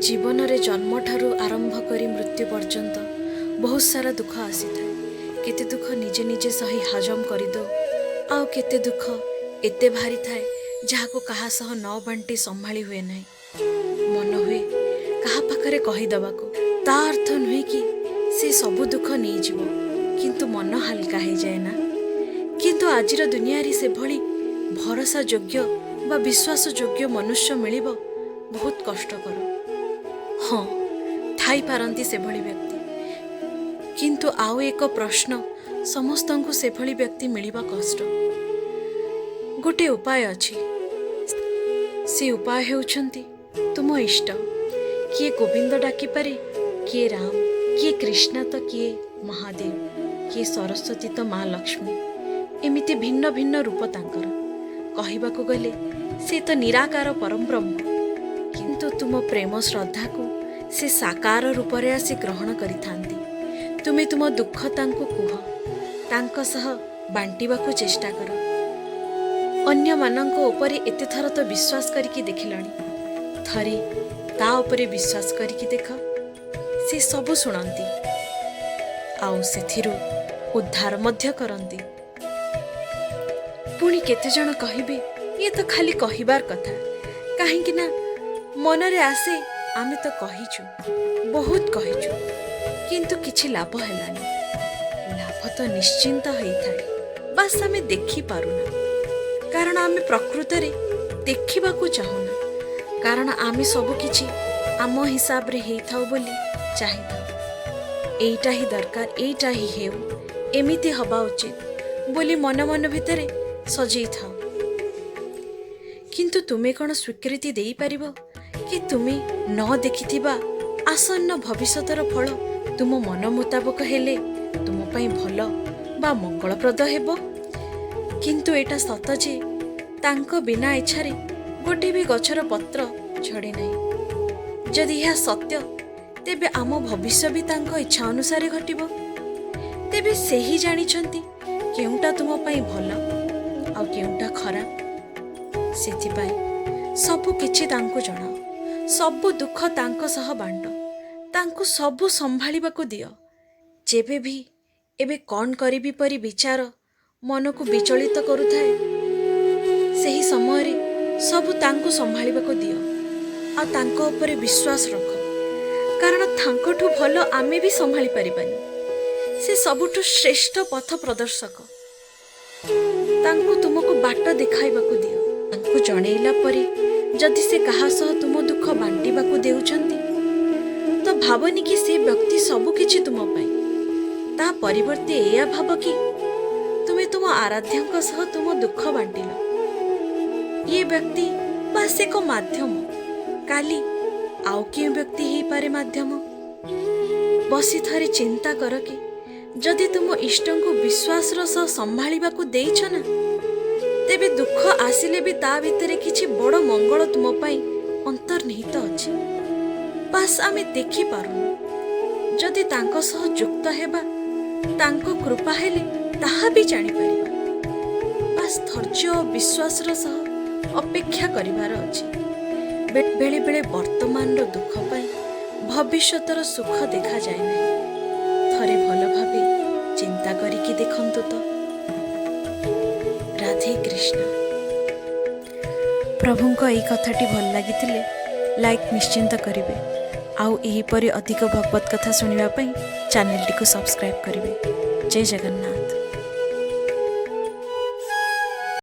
ଜୀବନରେ ଜନ୍ମଠାରୁ ଆରମ୍ଭ କରି ମୃତ୍ୟୁ ପର୍ଯ୍ୟନ୍ତ ବହୁତ ସାରା ଦୁଃଖ ଆସିଥାଏ। କେତେ ଦୁଃଖ ନିଜେ ନିଜେ ସହି ହଜମ କରିଦେଉ, ଆଉ କେତେ ଦୁଃଖ ଏତେ ଭାରି ଥାଏ ଯାହାକୁ କାହା ସହ ନ ବାଣ୍ଟି ସମ୍ଭାଳି ହୁଏ ନାହିଁ। ମନ ହୁଏ କାହା ପାଖରେ କହିଦେବାକୁ। ତା ଅର୍ଥ ନୁହେଁ କି ସେ ସବୁ ଦୁଃଖ ନେଇଯିବ, କିନ୍ତୁ ମନ ହାଲକା ହେଇଯାଏ ନା? କିନ୍ତୁ ଆଜିର ଦୁନିଆରେ ସେଭଳି ଭରସା ଯୋଗ୍ୟ ବା ବିଶ୍ୱାସ ଯୋଗ୍ୟ ମନୁଷ୍ୟ ମିଳିବ ବହୁତ କଷ୍ଟକର। ହଁ, ଥାଇପାରନ୍ତି ସେଭଳି ବ୍ୟକ୍ତି, କିନ୍ତୁ ଆଉ ଏକ ପ୍ରଶ୍ନ, ସମସ୍ତଙ୍କୁ ସେଭଳି ବ୍ୟକ୍ତି ମିଳିବା କଷ୍ଟ। ଗୋଟେ ଉପାୟ ଅଛି। ସେ ଉପାୟ ହେଉଛନ୍ତି ତୁମ ଇଷ୍ଟ। କିଏ ଗୋବିନ୍ଦ ଡାକିପାରେ, କିଏ ରାମ, କିଏ କୃଷ୍ଣ ତ କିଏ ମହାଦେବ, କିଏ ସରସ୍ୱତୀ ତ ମା ଲକ୍ଷ୍ମୀ। ଏମିତି ଭିନ୍ନ ଭିନ୍ନ ରୂପ ତାଙ୍କର। କହିବାକୁ ଗଲେ ସେ ତ ନିରାକାର ପରମବ୍ରହ୍ମ, କିନ୍ତୁ ତୁମ ପ୍ରେମ ଶ୍ରଦ୍ଧାକୁ ସେ ସାକାର ରୂପରେ ଆସି ଗ୍ରହଣ କରିଥାନ୍ତି। ତୁମେ ତୁମ ଦୁଃଖ ତାଙ୍କୁ କୁହ, ତାଙ୍କ ସହ ବାଣ୍ଟିବାକୁ ଚେଷ୍ଟା କର। ଅନ୍ୟମାନଙ୍କ ଉପରେ ଏତେ ଥର ତ ବିଶ୍ୱାସ କରିକି ଦେଖିଲଣି, ଥରେ ତା ଉପରେ ବିଶ୍ୱାସ କରିକି ଦେଖ। ସେ ସବୁ ଶୁଣନ୍ତି ଆଉ ସେଥିରୁ ଉଦ୍ଧାର ମଧ୍ୟ କରନ୍ତି। ପୁଣି କେତେଜଣ କହିବେ, ଇଏ ତ ଖାଲି କହିବାର କଥା। କାହିଁକି ନା ମନରେ ଆସେ, ଆମେ ତ କହିଛୁ, ବହୁତ କହିଛୁ, କିନ୍ତୁ କିଛି ଲାଭ ହେଲାନି। ଲାଭ ତ ନିଶ୍ଚିନ୍ତ ହେଇଥାଏ, ବାସ୍ ଆମେ ଦେଖିପାରୁନା। କାରଣ ଆମେ ପ୍ରକୃତରେ ଦେଖିବାକୁ ଚାହୁଁନା। କାରଣ ଆମେ ସବୁ କିଛି ଆମ ହିସାବରେ ହେଇଥାଉ ବୋଲି ଚାହିଁଥାଉ। ଏଇଟା ହିଁ ଦରକାର, ଏଇଟା ହିଁ ହେଉ, ଏମିତି ହେବା ଉଚିତ ବୋଲି ମନ ମନ ଭିତରେ ସଜେଇଥାଉ। କିନ୍ତୁ ତୁମେ କ'ଣ ସ୍ୱୀକୃତି ଦେଇପାରିବ କି ତୁମେ ନ ଦେଖିଥିବା ଆସନ୍ନ ଭବିଷ୍ୟତର ଫଳ ତୁମ ମନ ମୁତାବକ ହେଲେ ତୁମ ପାଇଁ ଭଲ ବା ମଙ୍ଗଳପ୍ରଦ ହେବ? କିନ୍ତୁ ଏଇଟା ସତ ଯେ ତାଙ୍କ ବିନା ଇଚ୍ଛାରେ ଗୋଟେ ବି ଗଛର ପତ୍ର ଝଡ଼େ ନାହିଁ। ଯଦି ଏହା ସତ୍ୟ, ତେବେ ଆମ ଭବିଷ୍ୟ ବି ତାଙ୍କ ଇଚ୍ଛା ଅନୁସାରେ ଘଟିବ। ତେବେ ସେହି ଜାଣିଛନ୍ତି କେଉଁଟା ତୁମ ପାଇଁ ଭଲ ଆଉ କେଉଁଟା ଖରାପ। ସେଥିପାଇଁ ସବୁ କିଛି ତାଙ୍କୁ ଜଣାଅ, ସବୁ ଦୁଃଖ ତାଙ୍କ ସହ ବାଣ୍ଟ, ତାଙ୍କୁ ସବୁ ସମ୍ଭାଳିବାକୁ ଦିଅ। ଯେବେ ବି ଏବେ କ'ଣ କରିବି ପରି ବିଚାର ମନକୁ ବିଚଳିତ କରୁଥାଏ, ସେହି ସମୟରେ ସବୁ ତାଙ୍କୁ ସମ୍ଭାଳିବାକୁ ଦିଅ ଆଉ ତାଙ୍କ ଉପରେ ବିଶ୍ୱାସ ରଖ। କାରଣ ତାଙ୍କଠୁ ଭଲ ଆମେ ବି ସମ୍ଭାଳି ପାରିବାନି। ସେ ସବୁଠୁ ଶ୍ରେଷ୍ଠ ପଥ ପ୍ରଦର୍ଶକ। ତାଙ୍କୁ ତୁମକୁ ବାଟ ଦେଖାଇବାକୁ ଦିଅ। ତାଙ୍କୁ ଜଣେଇଲା ପରେ ଯଦି ସେ କାହା ସହ ତୁମ ଦୁଃଖ ବାଣ୍ଟିବାକୁ ଦେଉଛନ୍ତି, ତ ଭାବନି କି ସେ ବ୍ୟକ୍ତି ସବୁ କିଛି ତୁମ ପାଇଁ। ତା ପରିବର୍ତ୍ତେ ଏଇଆ ଭାବ କି ତୁମେ ତୁମ ଆରାଧ୍ୟଙ୍କ ସହ ତୁମ ଦୁଃଖ ବାଣ୍ଟିଲ। ଇଏ ବ୍ୟକ୍ତି ବାସ୍ ଏକ ମାଧ୍ୟମ। କାଲି ଆଉ କେଉଁ ବ୍ୟକ୍ତି ହେଇପାରେ ମାଧ୍ୟମ। ବସି ଥରେ ଚିନ୍ତା କର କି ଯଦି ତୁମ ଇଷ୍ଟଙ୍କୁ ବିଶ୍ୱାସର ସହ ସମ୍ଭାଳିବାକୁ ଦେଇଛ ନା, ତେବେ ଦୁଃଖ ଆସିଲେ ବି ତା ଭିତରେ କିଛି ବଡ଼ ମଙ୍ଗଳ ତୁମ ପାଇଁ ଅନ୍ତର୍ନିହିତ ଅଛି। ବାସ୍ ଆମେ ଦେଖିପାରୁନୁ। ଯଦି ତାଙ୍କ ସହ ଯୁକ୍ତ ହେବା, ତାଙ୍କ କୃପା ହେଲେ ତାହା ବି ଜାଣିପାରିବା। ବାସ୍ ଧୈର୍ଯ୍ୟ ଓ ବିଶ୍ୱାସର ସହ ଅପେକ୍ଷା କରିବାର ଅଛି। ବେଳେବେଳେ ବର୍ତ୍ତମାନର ଦୁଃଖ ପାଇଁ ଭବିଷ୍ୟତର ସୁଖ ଦେଖାଯାଏ ନାହିଁ। ଥରେ ଭଲ ଭାବେ ଚିନ୍ତା କରିକି ଦେଖନ୍ତୁ ତ। ରାଧେ କୃଷ୍ଣ। ପ୍ରଭୁଙ୍କ ଏଇ କଥାଟି ଭଲ ଲାଗିଥିଲେ ଲାଇକ୍ ନିଶ୍ଚିନ୍ତ କରିବେ ଆଉ ଏହିପରି ଅଧିକ ଭଗବତ କଥା ଶୁଣିବା ପାଇଁ ଚ୍ୟାନେଲଟିକୁ ସବସ୍କ୍ରାଇବ୍ କରିବେ। ଜୟ ଜଗନ୍ନାଥ।